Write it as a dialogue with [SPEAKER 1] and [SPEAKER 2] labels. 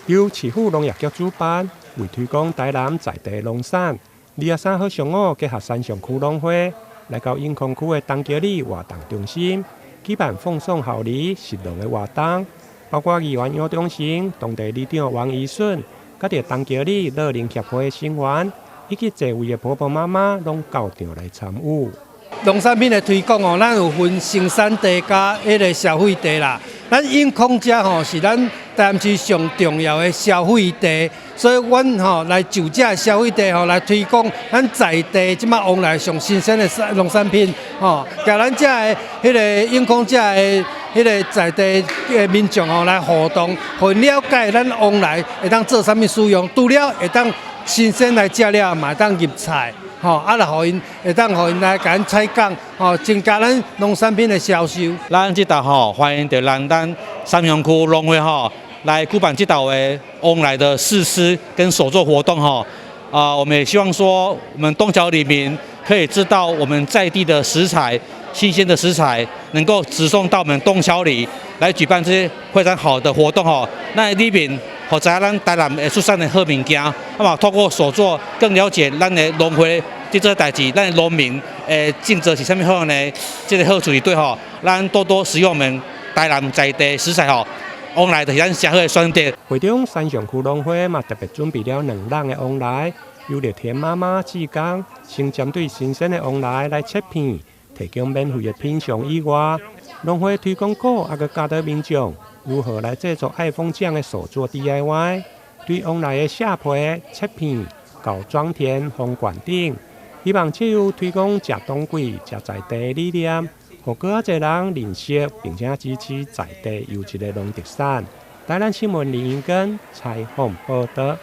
[SPEAKER 1] 由市府農業局主辦，為推廣台南在地農產，23號上午結合山上區農會，來到永康區的東橋里活動中心，舉辦奉送厚禮食農的活動，包括議員楊忠誠、當地里長王怡順，佮著東橋里樂齡協會成員，以及濟位的婆婆媽媽，攏到場來參與。
[SPEAKER 2] 農產品的推廣哦，咱有分生產地佮彼个消費地啦。咱永康遮吼是咱台南市上重要的消費地，所以阮吼來就這消費地吼來推廣咱在地這馬旺來上新鮮的農產品吼，共咱遮的彼个永康遮的彼个在地的民眾吼來互動，予𪜶了解咱旺來會當做啥物使用，除了會當新鮮來食了，嘛會當入菜。吼，啊，來予𪜶會當予𪜶來共咱採購，吼，增加咱農產品的銷售。
[SPEAKER 3] 咱這道吼歡迎著咱三鄉區農會吼來舉辦這道的旺來的試吃跟手作活動吼。啊，我們也希望說，我們東橋里民可以知道我們在地的食材，新鮮的食材能夠直送到我們東橋里來舉辦這些非常好的活動吼。咱里民予知影咱台南的出產的好物件，那麼透過手作更了解咱的農會這做代誌，咱的農民的種植是啥物好呢？這个好處對吼，咱多多使用我們台南在地食材吼，旺來就是咱上好的選擇。
[SPEAKER 1] 會中三上區農會嘛特別準備了兩籠的旺來，由著田媽媽志工先針對新鮮的旺來來切片，提供免費的品嚐以外，農會推廣股也閣教導民眾如何來製作愛楓醬的手作 DIY，對旺來的卸皮、切片、到裝填、封罐等，希望藉由推廣食當季、食在地的理念，予閣較濟人認識並且支持在地優質的農特產。台南新聞林英根採訪報導。